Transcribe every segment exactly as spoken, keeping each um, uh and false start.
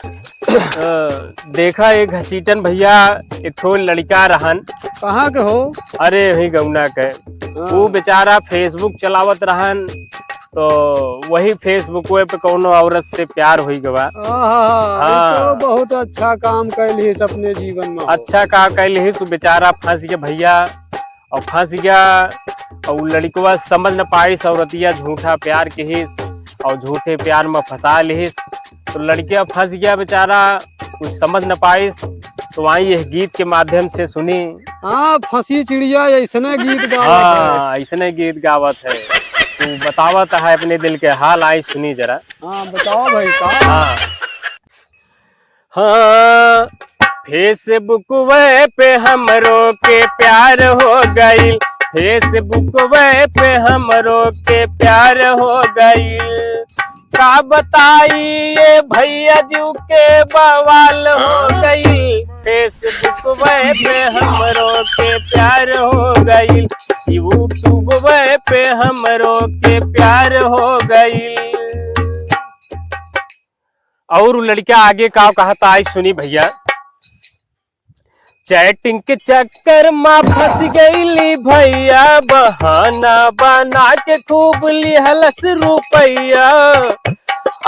अ, देखा, एक घसीटन भइया, एक ठो लड़िका रहन। कहाँ के हो? अरे, वही गौना के। हाँ। ऊ बेचारा Facebook चलावत रहन, तो वही Facebookवे पे कौनो औरत से प्यार होइ गवा। आहा, ई तो हाँ। बहुत अच्छा काम कैलिस अपने जीवन में। अच्छा का कैलिस, ऊ बेचारा फँस गया भइया, और फँस गया, और लड़िकवा समझ न पाइस, औरतिया झूठा प्यार किहिस और झूठे प्यार में फँसा लिहिस। तो लड़िका फँस गया बेचारा, कुछ समझ न पाइस। तो आई यह गीत के माध्यम से सुनी। हाँ, फँसी चिड़िया ऐसने गीत गावत है। हाँ, ऐसने गीत गावत है। तू बतावत है अपने दिल के हाल, आई सुनी जरा। हाँ, बताओ भाई, का? हाँ। हाँ, Facebookवे पे हमरो के प्यार हो गइल, Facebookवे पे हमरो के प्यार हो गइल। का बताई ये भइया जी के बवाल हो गइल, Facebookवे पे हमरो के प्यार हो गइल, YouTubeवे पे हमरो के प्यार हो गइल। और उ लड़िका आगे का कहता, आई सुनी भइया। Chatting के चक्कर मा फँस गइली भइया, बहाना बना के खूब लिहलस रुपइया।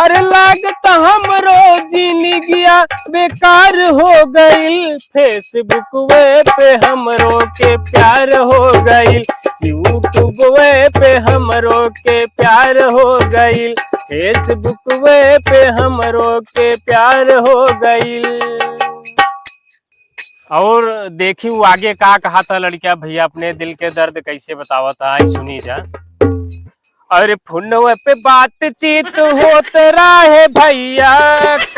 अरे लागत हमरो जिनिगिया बेकार हो गइल, Facebookवे पे हमरो के प्यार हो गइल, YouTubeवे पे हमरो के प्यार हो गइल, Facebookवे पे हमरो के प्यार हो गइल। और देखी उ आगे का कहता लड़िका भइया, अपने दिल के दर्द कैसे बतावता, आई सुनी जा। अरे फोनवे पे बातचीत होत रहे भइया,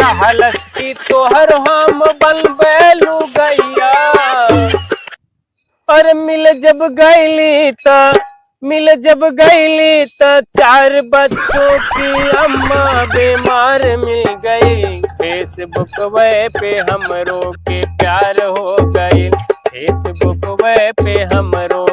कहलस कि तोहर हम बनबे लुगइया। अरे मिल जब गइली त, मिल जब गइली त चार बच्चों की अम्मा बीमार मिल गइल। Facebookवे पे हमरो के प्यार हो गइल, Facebookवे पे हमरो